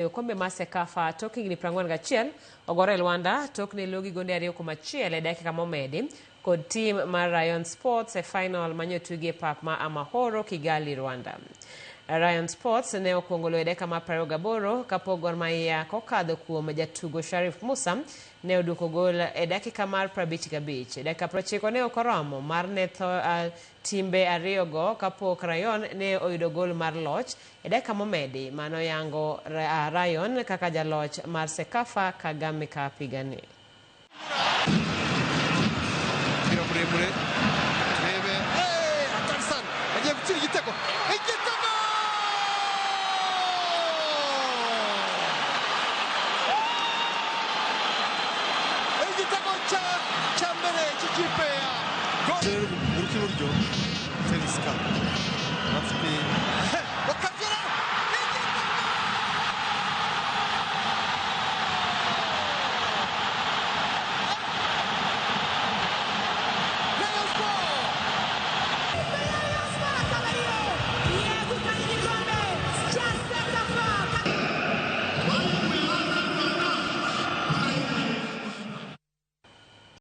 Okombe mar CECAFA tok higni 41 ogore e Luanda tok ne logi gonde 2-1 e dakika momedi kod tim mar Rayon Sports e final manyotugi e pap ma Amahoro, Kigali, Rwanda. Rayon Sports ne okwongo loyo e dakika mar 28 kapok Gor Mahia kokadho kuom jatugo Sharif Musa ne oduoko gol e dakika mar 55. Dakika 90 ne ok oromo mar ne timbe ariyogo kapok Rayon ne oyudo gol mar loch e dakika momedi mano yango Rayon kaka jaloch mar CECAFA Kagame Cup higani. Umupira muremure, turebe Atarisani agiye gutsinda igitego, igitego igitego cya mbere cy'ikipe ya Gor. Ukuguru kw'iburyo Felix afite